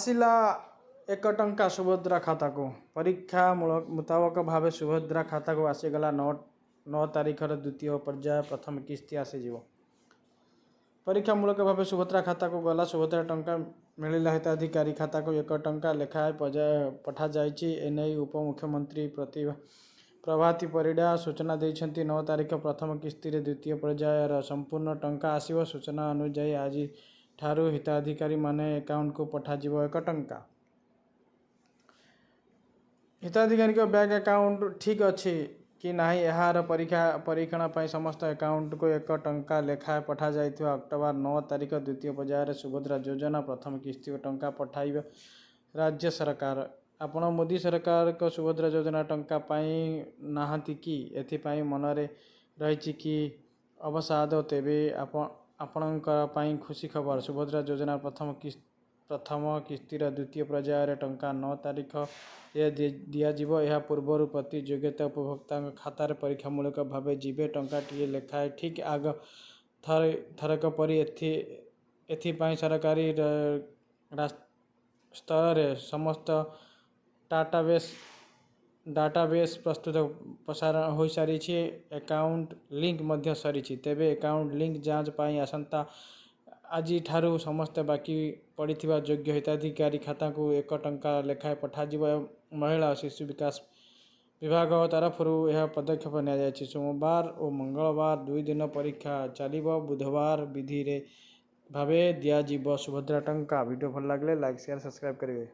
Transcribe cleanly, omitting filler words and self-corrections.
ଆସିଲା ଏକ ଟଙ୍କା ସୁଭଦ୍ରା ଖାତାକୁ। ପରୀକ୍ଷା ମୁତାବକ ଭାବେ ସୁଭଦ୍ରା ଖାତାକୁ ଆସିଗଲା। 9 ତାରିଖର ଦ୍ୱିତୀୟ ପର୍ଯ୍ୟାୟ ପ୍ରଥମ କିସ୍ତି ଆସିଯିବ। ପରୀକ୍ଷାମୂଳକ ଭାବେ ସୁଭଦ୍ରା ଖାତାକୁ ଗଲା ସୁଭଦ୍ରା ଟଙ୍କା। ମିଳିଲା ହିତାଧିକାରୀ ଖାତାକୁ ଏକ ଟଙ୍କା ଲେଖାଏଁ ପଠାଯାଇଛି। ଏନେଇ ଉପମୁଖ୍ୟମନ୍ତ୍ରୀ ପ୍ରଭାତୀ ପରିଡ଼ା ସୂଚନା ଦେଇଛନ୍ତି। 9 ତାରିଖ ପ୍ରଥମ କିସ୍ତିରେ ଦ୍ୱିତୀୟ ପର୍ଯ୍ୟାୟର ସମ୍ପୂର୍ଣ୍ଣ ଟଙ୍କା ଆସିବ। ସୂଚନା ଅନୁଯାୟୀ, ଆଜିଠାରୁ ହିତାଧିକାରୀମାନେ ଆକାଉଣ୍ଟକୁ ପଠାଯିବ ଏକ ଟଙ୍କା। ହିତାଧିକାରୀଙ୍କ ବ୍ୟାଙ୍କ ଆକାଉଣ୍ଟ ଠିକ୍ ଅଛି କି ନାହିଁ, ଏହାର ପରୀକ୍ଷଣ ପାଇଁ ସମସ୍ତ ଆକାଉଣ୍ଟକୁ ଏକ ଟଙ୍କା ଲେଖାଏଁ ପଠାଯାଇଥିବା। ଅକ୍ଟୋବର 9 ତାରିଖ ଦ୍ୱିତୀୟ ପର୍ଯ୍ୟାୟରେ ସୁଭଦ୍ରା ଯୋଜନା ପ୍ରଥମ କିସ୍ତି ଟଙ୍କା ପଠାଇବେ ରାଜ୍ୟ ସରକାର। ଆପଣ ମୋଦି ସରକାରଙ୍କ ସୁଭଦ୍ରା ଯୋଜନା ଟଙ୍କା ପାଇ ନାହାନ୍ତି କି? ଏଥିପାଇଁ ମନରେ ରହିଛି କି ଅବସାଦ? ତେବେ ଆପଣଙ୍କ ପାଇଁ ଖୁସି ଖବର। ସୁଭଦ୍ରା ଯୋଜନା ପ୍ରଥମ କିସ୍ତିର ଦ୍ୱିତୀୟ ପର୍ଯ୍ୟାୟରେ ଟଙ୍କା 9 ତାରିଖରେ ଦିଆଯିବ। ଏହା ପୂର୍ବରୁ ପ୍ରତି ଯୋଗ୍ୟତା ଉପଭୋକ୍ତାଙ୍କ ଖାତାରେ ପରୀକ୍ଷାମୂଳକ ଭାବେ ଯିବେ ଟଙ୍କାଟିଏ ଲେଖାଏଁ। ଠିକ୍ ଆଗ ଥରକ ପରି ଏଥିପାଇଁ ସରକାରୀ ସ୍ତରରେ ସମସ୍ତ ଡାଟାବେସ୍ ପ୍ରସ୍ତୁତ ହୋଇସାରିଛି। ଆକାଉଣ୍ଟ ଲିଙ୍କ ମଧ୍ୟ ସରିଛି। ତେବେ ଆକାଉଣ୍ଟ ଲିଙ୍କ ଯାଞ୍ଚ ପାଇଁ ଆଜିଠାରୁ ସମସ୍ତ ବାକି ପଡ଼ିଥିବା ଯୋଗ୍ୟ ହିତାଧିକାରୀ ଖାତାକୁ ଏକ ଟଙ୍କା ଲେଖାଏଁ ପଠାଯିବ। ମହିଳା ଓ ଶିଶୁ ବିକାଶ ବିଭାଗ ତରଫରୁ ଏହା ପଦକ୍ଷେପ ନିଆଯାଇଛି। ସୋମବାର ଓ ମଙ୍ଗଳବାର 2 ଦିନ ପରୀକ୍ଷା ଚାଲିବ। ବୁଧବାର ବିଧିରେ ଭାବେ ଦିଆଯିବ ସୁଭଦ୍ରା ଟଙ୍କା। ଭିଡ଼ିଓ ଭଲ ଲାଗିଲେ ଲାଇକ୍, ସେୟାର, ସବସ୍କ୍ରାଇବ୍ କରିବେ।